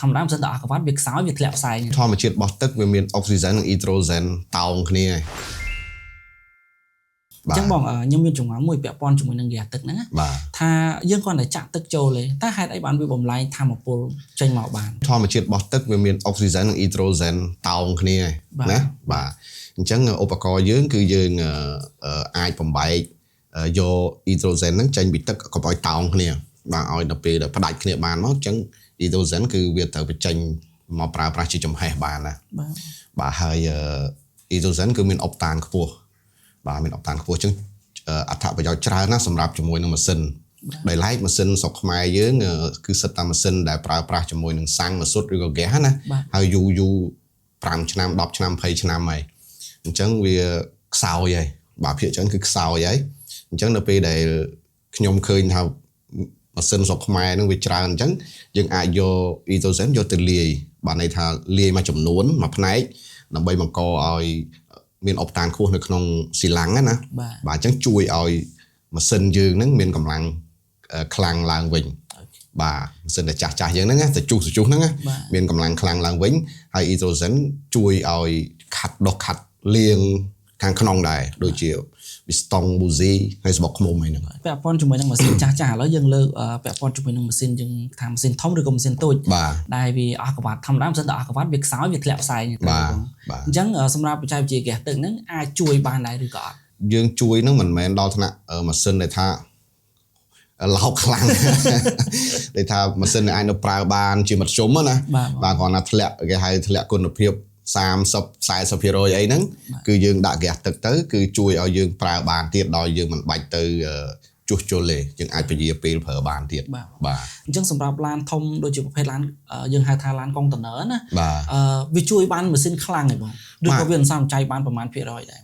ធម្មតាម៉ាស៊ីនទឹកអស់ក្រវ៉ាត់វាខ្សោយវាធ្លាក់ផ្សែង ធម្មជាតិរបស់ទឹកវាមានអុកស៊ីហ្សែននិងអ៊ីត្រូសែនតោងគ្នាហើយ អញ្ចឹងបងខ្ញុំមានចម្ងល់មួយពាក់ព័ន្ធជាមួយនឹងហ្គាសទឹកហ្នឹងណា បាទ ថាយើងគ្រាន់តែចាក់ទឹកចូលទេតើហេតុអីបានវាបំលែងធម្មពលចេញមកបាន ធម្មជាតិរបស់ទឹកវាមានអុកស៊ីហ្សែននិងអ៊ីត្រូសែនតោងគ្នាហើយ បាទ ណាបាទអញ្ចឹងឧបករណ៍យើងគឺយើងអាចបំបែកយកអ៊ីត្រូសែនហ្នឹងចេញពីទឹកកុំឲ្យតោងគ្នាបាទឲ្យដល់ពេលដែលផ្ដាច់គ្នាបានមកអញ្ចឹងអ៊ីត្រូសែនគឺវាត្រូវបញ្ចេញមកប្រើប្រាស់ជាចំហេះបានណា បាទ បាទហើយអ៊ីដ្រូសែនគឺមានអុកតានខ្ពស់បាទមានអុកតានខ្ពស់អញ្ចឹងអត្ថប្រយោជន៍ច្រើនណាស់សម្រាប់ជាមួយនឹងម៉ាស៊ីនដោយឡែកម៉ាស៊ីនស្រុកខ្មែរយើងគឺសិតតែម៉ាស៊ីនដែលប្រើប្រាស់ជាមួយនឹងសាំងម៉ាស៊ុតឬក៏ហ្គាសណា បាទ ហើយយូរយូរ5ឆ្នាំ10ឆ្នាំ20ឆ្នាំហើយអញ្ចឹងវាខ្សោយហើយបាទភាគច្រើនគឺខ្សោយហើយអញ្ចឹងនៅពេលដែលខ្ញុំឃើញថាម៉ាស៊ីនស្រុកខ្មែរហ្នឹងវាច្រើនអញ្ចឹងយើងអាចយកអ៊ីដ្រូសែនយកទៅលាយបាទន័យថាលាយមួយចំនួនមួយផ្នែកដើម្បីបង្កឲ្យមានអុកតានខ្ពស់នៅក្នុងស៊ីឡាំងណាណា បាទ បាទអញ្ចឹងជួយឲ្យម៉ាស៊ីនយើងហ្នឹងមានកម្លាំងខ្លាំងឡើងវិញបាទម៉ាស៊ីនដែលចាស់ចាស់យើងហ្នឹងណាទៅជុះទៅជុះហ្នឹងណា បាទ មានកម្លាំងខ្លាំងឡើងវិញហើយអ៊ីដ្រូសែនជួយឲ្យខាត់ដុសខាត់លាងខាងក្នុងដែរដូចជាប៊ីស្តុងប៊ូស៊ីហើយស្បុកឃ្មុំអីហ្នឹង ពាក់ព័ន្ធជាមួយនឹងម៉ាស៊ីនចាស់ចាស់ឥឡូវយើងលើកពាក់ព័ន្ធជាមួយនឹងម៉ាស៊ីនយើងថាម៉ាស៊ីនធំឬក៏ម៉ាស៊ីនតូច បាទ ដែលវាអស់ក្រវ៉ាត់ធម្មតាម៉ាស៊ីនទឹកអស់ក្រវ៉ាត់វាខ្សោយវាធ្លាក់ផ្សែងទៅ បាទ បង បាទ អញ្ចឹងសម្រាប់បច្ចេកវិទ្យាហ្គាសទឹកហ្នឹងអាចជួយបានដែរឬក៏អត់ យើងជួយហ្នឹងមិនមែនដល់ថ្នាក់ម៉ាស៊ីនដែលថាឡោកខ្លាំង ដែលថាម៉ាស៊ីនដែលអាចនៅប្រើបានជាមធ្យមណា បាទ បាទគ្រាន់តែធ្លាក់គេហៅធ្លាក់គុណភាព30 40%អីហ្នឹងគឺយើងដាក់ហ្គាសទឹកទៅគឺជួយឲ្យយើងប្រើបានទៀតដោយយើងមិនបាច់ទៅជួសជុលទេយើងអាចពជាពេលប្រើបានទៀត បាទ បាទ អញ្ចឹងសម្រាប់ឡានធំដូចជាប្រភេទឡានយើងហៅថាឡានកុងតឺន័រណា បាទ វាជួយបានម៉ាស៊ីនខ្លាំងឯងបងឬ បាទ ក៏វាអន្សំចៃបានប្រមាណភាគរយដែរ